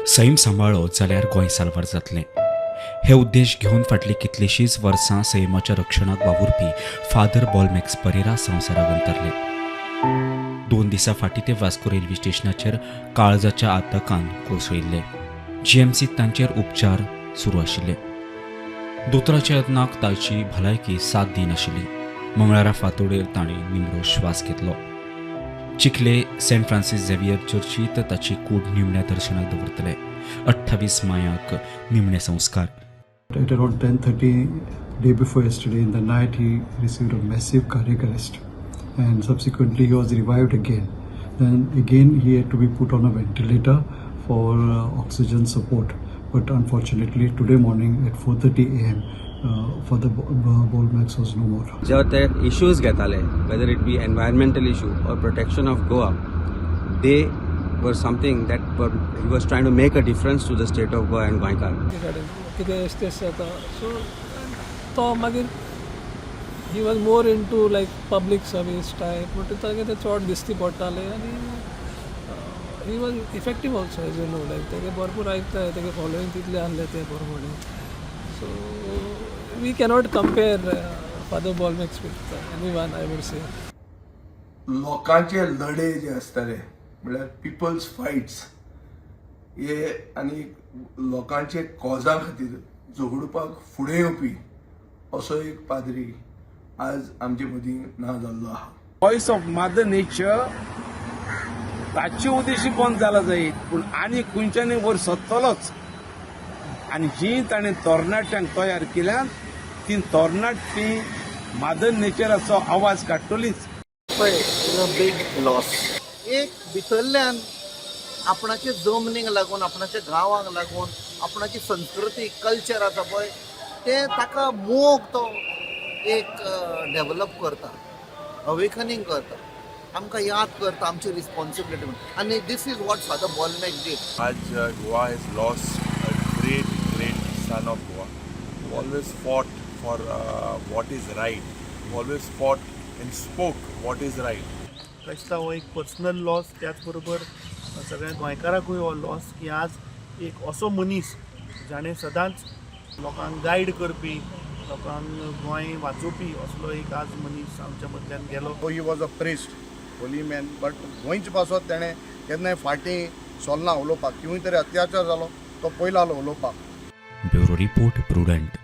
सैम सांबाळ्ळो जाल्यार गोंय साल्वार जातलें हे उद्देश घेवन फाटलीं कितलींशींच वर्सां सैमाच्या रक्षणाक वावुरपी फादर बॉलमॅक्स परेरा संवसाराक अंतरले. 2 दिसां फाटीं ते वास्को रेल्वे स्टेशनाचेर काळजाच्या आतंकान कोसळिल्ले. जीएमसीत तांचेर उपचार सुरू आशिल्ले. दोतोराच्या यत्नाक ताची भलायकी साथ दिनाशिल्ली. मंगळारा फांतोडेर ताणें निमणो श्वास घेतलो. चिखले सेंट फ्रांसीस झेवियर चर्चीत ताची कूड निमण्या दर्शनाक दवरतले. 28 मायाक निमणे संस्कार. At around 10:30 day before yesterday in the night, he received a massive cardiac arrest and subsequently he was revived again. Then again he had to be put on a ventilator for oxygen support. But unfortunately today morning at 4:30 a.m. Father Bolmax was no more. जेव्हा ते issues घेताले, whether it be environmental issue or protection of Goa, they were something that were he was trying to make a difference to the state of Goa and गोंयकार. कडेन कितें एस्टेस जाता, so तो मागीर he was more into like public service type म्हणटकीर तागे ते चड दिश्टी पडटालें आनी he was effective also, as you know, like तेगे भरपूर आयकताय, तेगे फॉलोईंग तितलें आहलें ते प्रमाणे. So we cannot compare father Bolmax with any one, I would say. लोकांचे लढे जे आसताले, म्हळ्यार पिपल्स फायट्स हे आनी लोकांचे कॉजा खातीर झगडपाक फुडें येवपी असो एक पाद्री आज आमचे मदीं ना जाल्लो आहा. वॉयस ऑफ मदर नेचर ताचे उद्देशी बंद जाला जायत, पूण आनी खंयच्यानय वयर सरतलोच आनी जी ताणें तरणाट्यांक तयार केल्यात ती तरणाटी मदर नेचराचो आवाज काडटलीच. पळय, बीग लॉस. एक भितरल्यान आपणाचे जमनीक लागून, आपणाच्या गांवाक लागून, आपणाची संस्कृती, कल्चर आसा पळय, ते ताका मोग तो एक डेवलप करता, अवेकनींग करता, आमकां याद करता आमची रिस्पॉन्सिबिलिटी म्हणून. आनी this is what Father Bolmax did. आज Goa has lost a great, great son of Goa who always fought for what is right, who always fought and spoke what is right. क्रायस्तांव हो एक personal loss, त्याच बरोबर सगळ्या गोंयकारांकूय हो loss की आज एक असो मनीस जाणें सदांच लोकांक गायड करपी, लोकांक गोंय वाचोवपी असलो एक आज मनीस आमच्या मदल्यान गेलो. He was a priest, holy man, but गोंयचे पासत तेणें केन्नाय फाटीं सोल्ना उलोवपाक. किंवाय तरी अत्याचार जालो, तो पयलो आलो उलोवपाक. Bureau report, prudent.